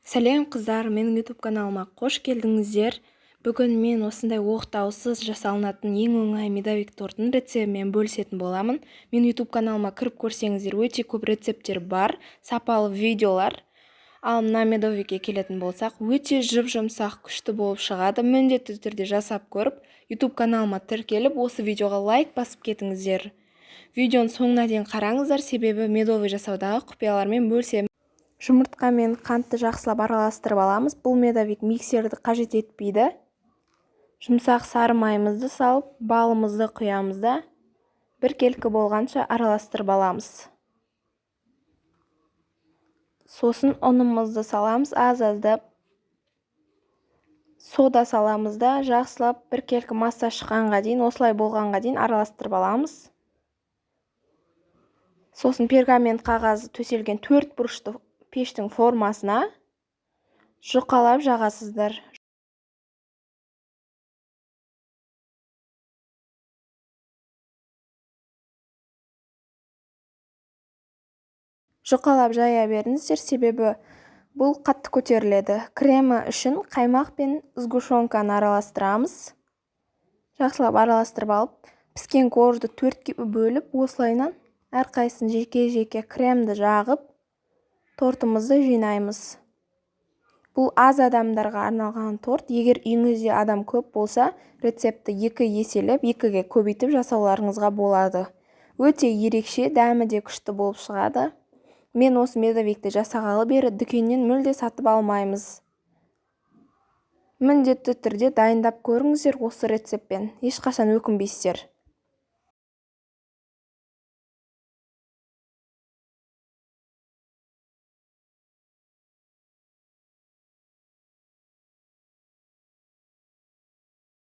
Сәлем, қыздар! Менің YouTube каналыма қош келдіңіздер! Бүгін мен осындай оқтаусыз жасалынатын ең оңай медовик тортының рецептімен бөлісетін боламын. Менің YouTube каналыма кіріп көрсеңіздер, өте көп рецепттер бар, сапалы видеолар. Ал мына медовикке келетін болсақ, өте жұп-жұмсақ, күшті болып шығады. Міндетті түрде жасап көріп, YouTube каналыма тіркеліп, осы видеоға лайк басып кетіңіздер. Видеоның соңына дейін қараңыздар, себебі медовый жасаудағы құпиялармен бөлісемін. Жұмыртқа мен қантты жақсылап араластырып аламыз. Бұл медовик миксерді қажет етпейді. Жұмсақ сары майымызды салып, балымызды құямыз да, біркелкі болғанша араластырып аламыз. Сосын ұнымызды саламыз аз-аздап, сода саламыз да, жақсылап біркелкі масса шыққанға дейін, осылай болғанға дейін араластырып аламыз. Сосын пергамент қағазы төселген төрт бұрышты пештің формасына жұқалап жағасыздар. Жұқалап жая беріңіздер, себебі бұл қатты көтеріледі. Кремі үшін қаймақ пен сгущенканы араластырамыз. Жақсылап араластырып алып, піскен коржды төртке бөліп, осылайынан әрқайсысын жеке-жеке кремді жағып, тортымызды жинаймыз. Бұл аз адамдарға арналған торт. Егер үйіңізде адам көп болса, рецептті екі еселеп, екіге көбейтіп жасауларыңызға болады. Өте ерекше, дәмі де күшті болып шығады. Мен осы медовикті жасағалы бері дүкеннен мүлде сатып алмаймыз. Міндетті түрде дайындап көріңіздер осы рецептпен, ешқашан өкінбейсіздер.